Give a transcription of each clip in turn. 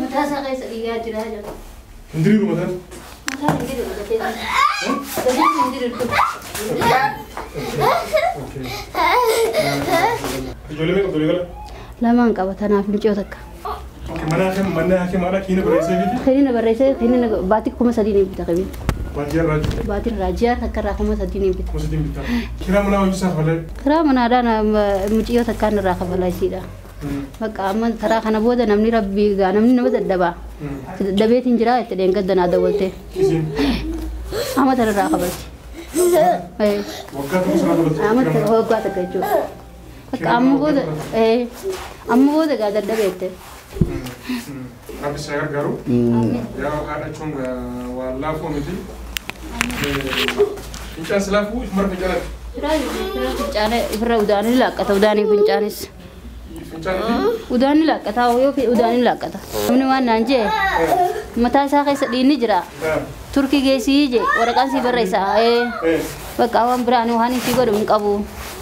Mataa isaa keessa dhiigaa jira jedhu. Hin diriiru mataan? Mataan hin diriiru gatee. Gatiin hin diriirtu. Ijoollee meeqa qabdu gala? Lamaan qaba tanaaf mucoo takka. Mana hakimaadha kiina barreessee miti? Kiina barreessee kiina baatii 3,000 ni bita qabi. Baatii irraa jechuudha? Baatii irraa ji'a takka irraa 3,000 ni bita. 3,000 bita. Kiraa manaa hojii isaa kafalee? Kiraa manaadhaan mucayyoo takkaan irraa kafalaa isiidha. Bakka amma karaa kana booda namni rabbii gaa namni nama dadhabaa. Dadhabeetiin jira itti dheengadda naa dawwalte. Isiin? Amma tana irraa kafalti. Waggaa tokko sana kafalti? Amma waggaa takka jechuudha. Bakka amma booda gaa dadhabeette. Rabbi si gargaaru. Yaa haadha jechuun waan laafoo miti. Fincaan si laafuu mara fincaanatti? Fincaana ofirra udaanii laaqqata udaanii fincaanis. Udaanii laaqqata yoo udaanii laaqqata. Namni waan naan jee mataa isaa keessa dhiinni jira. Turkii geessii jee waraqaan sii barreessa. Bakka waan biraan waan isii godhu hin qabu.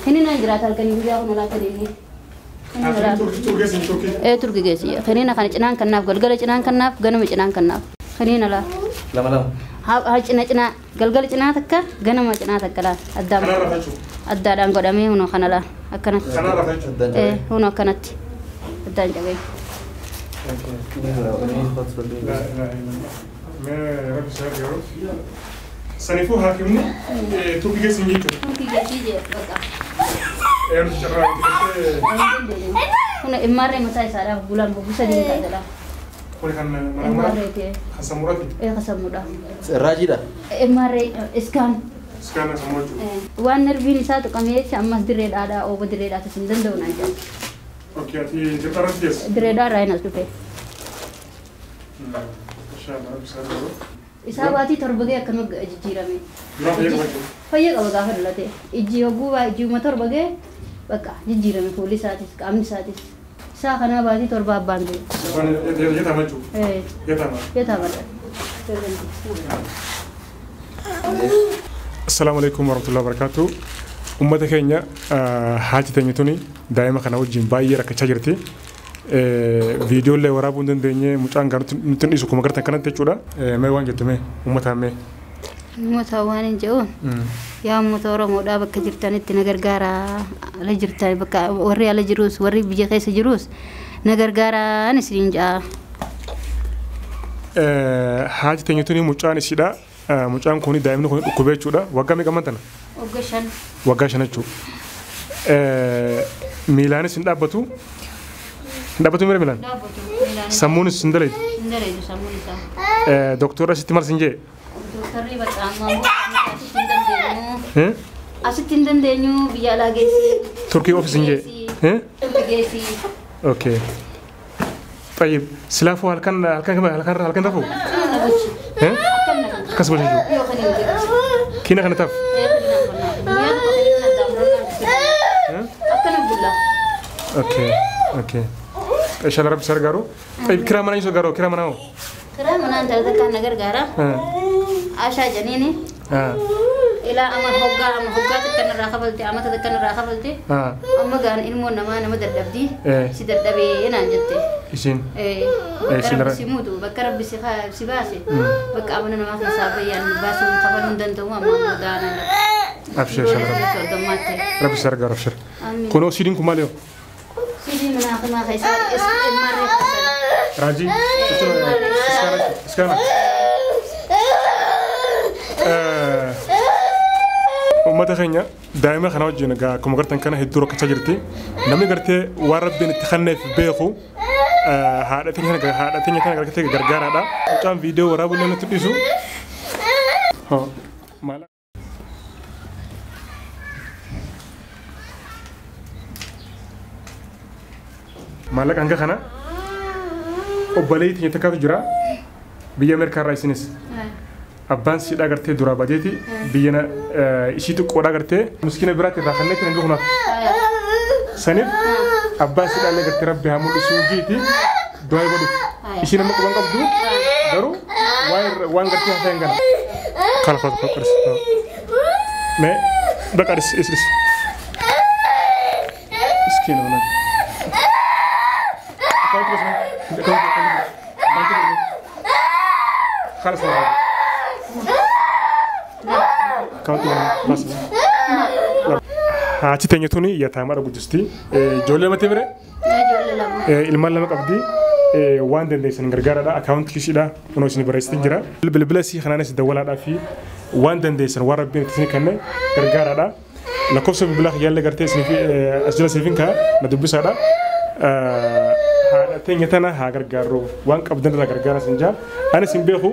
Inni naan jiraata halkanii guyyaa kun laata deemee. Turkii geessi. Kiniina kana cinaan kannaaf galgala cinaan kannaaf ganama cinaan kannaaf. Kiniina laa. Lama lama. Haa cina cinaa galgala cinaa takka ganama cinaa takka laa. Addaadhaan godhamee hunoo kana laa akkanatti. Hunoo akkanatti addaan cabee. Saniifuu haakimni turkii geessi hin jechuudha. Turkii geessi jee bakka. Eerutu carraa itti Kun immarree mataa isaadhaaf bulaan bubusa diinkaa jedha. Kuni kan mana kan sammuudhaati? Kan sammuudha. Raajiidha? Immarree iskaan. Iskaan sammuu jechuudha. Waan nerviin isaa tuqamee ammas dirreedhaadhaa ooba dirreedhaatis hin danda'u naan jedhu. Okei ati dirreedhaarratti geesse? Dirreedhaarraa hin as dhufe. Inshallah rabbi isaa gargaaru. Isaa baatii 7 ga'e akkanuma jijjiirame. Duraan fayyaa qaba jechuudha? Fayyaa qaba gaafa dhalate. Ijji hogguu ijjuma 7 ga'e bakka jijjiirame fuulli isaatis qaamni isaatis. Isaa kanaa baatii 7 abbaan du'e. Yatama jechuudha? Yatama. Yatama. Assalaamu alaikum warahmatullahi wabarakatuh. Uummata keenya haati teenya tuni daa'ima kana wajjin baay'ee rakkachaa jirti. Viidiyoolee waraabuu hin dandeenye mucaan gara nutti dhiisu akkuma gartan kanatti jechuudha. Mee waan jettu mee uummataan mee? Uummata waan hin jedhuun yaa uummata Oromoodhaa bakka jirtanitti na gargaaraa ala jirtan bakka warri ala jirus warri biyya keessa jirus na gargaaraan isiniin jedha. Haati teenya tuni mucaan isiidha. Mucaan kun daa'imni kun dhukkubee jechuudha. Waggaa meeqa amman tana? Waggaa 5. Waggaa 5 jechuudha. Miilaanis hin dhaabbatu. Hin dhaabbatu mira miilaan? Dhaabbatu. Sammuunis hin daleedu? Hin daleedu sammuun isaa. Doktorri asitti maal siin jee? Doktorri bakka ammaa asitti hin dandeenyu. Asitti hin dandeenyu biyya alaa geessi. Turkii ofiis hin jee? Turkii geessi. Okay. طيب سلافو هل كان هل كان رفو؟ كسب الهجوم. كينا كان تف. اوكي اوكي. ان شاء الله رب سرغارو. طيب كرامنا يسو غارو كرامنا هو. كرامنا انت كان نغر غارا. عشا جنيني. إلى أما هوجا تكن راخبلتي أما تكن راخبلتي. أما كان إلمو نما نما دردبدي. سيدردبي أنا جتي. إيشين. إيه. بكرة بسيموتو بكرة بسيخا بسيباسي. بك أمنا نما في سابي يعني باسون قبلون دندوا ما مدانا. أبشر شر. رب سرقة أبشر. كنوا سيدين كماليو. سيدين من آخر ما خيسا إس راجي. إسكانا إسكانا. Uummata keenya daa'ima kana wajjin egaa akkuma gartan kana hedduu rakkachaa jirti. Namni gartee waan rabbiin itti kenneef beeku haadha teenya kana gartee gargaaraadha. Mucaan viidiyoo waraabuu illee nutti dhiisu. Maallaqa hanga kana obboleettii teenya takkaatu jira biyya Ameerikaa irraa isinis. Abbaan siidhaa gartee duraa badeeti biyya ishii xiqqoodhaa gartee miskiina biraatti irraa kanneen kan gahunaaf. Saniif abbaan siidhaa illee gartee rabbi haa mul'isu jiiti du'aa godhuuf. Ishii nama quban qabdu garuu waan gartee haasa'e hin gana. Kala kala kala qirsi. Mee baqa dhis dhis dhis. Miskiina mana. Akkamtu bas mee? Akkamtu akkamtu. Khalas. Kaawwanti bas. Haati teenya tuni yataamaadha guddisti. Ijoollee lamatti bire? Ijoollee lama. Ilmaan lama qabdi. Waan dandeessan gargaaraadha. Akaawuntii ishiidha. Kunoo isin barreessitii jira. Bilbila isii kanaanis dawwalaadhaa fi waan dandeessan waan rabbiin isin kenne gargaaraadha. Lakkoofsa bilbilaa kiyyaallee gartee isin as jala siifin kaa na dubbisaadha. Haadha teenya tana haa gargaarru waan qabdan irraa gargaara isin jaa. Ani isin beeku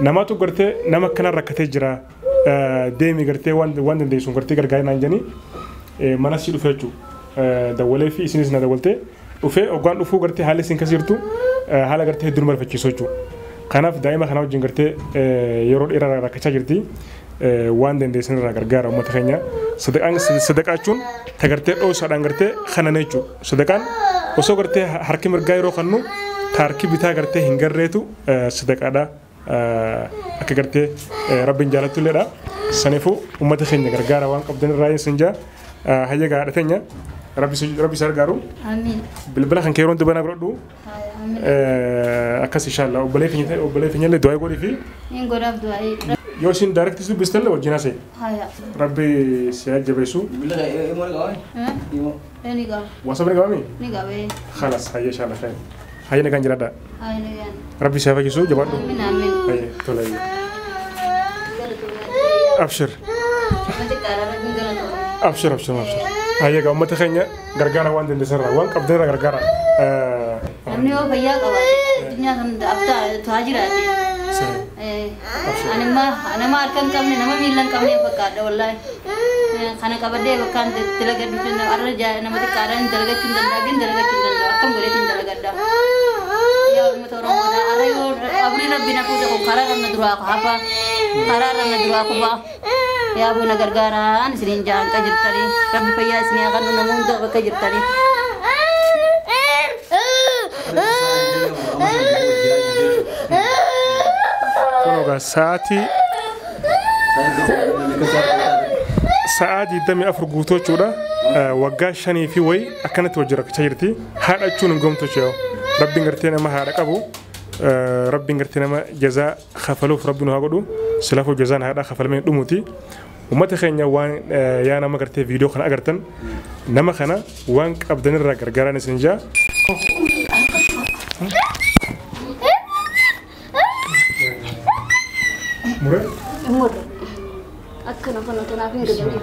namaatu gartee nama akkana rakkatee jira. Deemi gartee waan dandeessuun gartee gargaara naan jedhanii mana sii dhufe jechuudha. Dawwalee fi isinis na dawwaltee dhufee hoggaan dhufuu gartee haalli isin keessa jirtu haala gartee hedduu nama rifachiisu jechuudha. Kanaaf daa'ima kana wajjin gartee yeroo dheeraa rakkachaa jirti. Waan dandeessan irraa gargaara uummata keenya. Sadaqaa jechuun ta gartee dhoosaadhaan gartee kanan jechuudha. Sadaqaan osoo gartee harki mirgaa yeroo kannu ta harki bitaa gartee hin garreetu sadaqaadha. Akka gartee rabbiin jaalattu illeedha. Saniifuu uummata keenya gargaara waan qabdan irraa isin jaa hayya gaadha teenya rabbi si gargaaru. Amiin. Bilbila kan kee yeroo dubanaa godhadhu. Akkas inshallah obbolee keenya illee du'aa godhii fi. Hin godhaaf du'aa. Yoo isin daarektii dubbistelle wajjin haasa'e. Haya. Rabbi si jajjabeessu. Bilbila imo ni qabame? Imo. Ni qaba. WhatsApp ni qabame? Ni qabee. Khalas hayya inshallah khayr. Hayya nagaan jiraadha. Hayya nagaan. Rabbi si hafayyisu jabaadhu. Amiin amiin. Hayya tola hayya. Abshir. Abshir abshir abshir. Hayya gaa uummata keenya gargaara waan dandeessanirraa waan qabdanirraa gargaara. Namni yoo fayyaa qabaate addunyaa kan abtaa taajiraate. Ani nama harka hin qabne nama miila hin qabne fakkaadha wallaahi. Kana qabadhee bakkaan dalagadhu arra nama xiqqaadhaan dalagachuu hin danda'a gin dalagachuu hin danda'a akkam godheetiin dalagadha. Yaa uummata Oromoodha arra yoo abrii rabbi na fuute kun karaa rabna duraa hafa karaa rabna duraa kufa. Yaa buna gargaaraan isiniin jaan ka jirtanii rabbi fayyaa isinii haa kennu nama hunda bakka jirtanii. Kunuun sa'aatii sa'aa 24 guutuu jechuudha. Waggaa 5 fi wayi akkanatti wajjin rakkachaa jirti. Haadha jechuun hin gomtu jechuudha. Rabbiin gartee nama haadha qabu. Rabbiin gartee nama jazaa kafaluuf rabbi nu haa godhu. Silaafuu jazaan haadhaa kafalamee dhumuuti. Uummata keenya waan yaa nama gartee viidiyoo kana agartan nama kana waan qabdanirraa gargaaraan isin jaa. Mure? Mure. Akkana kana tanaaf hin gadhiifne.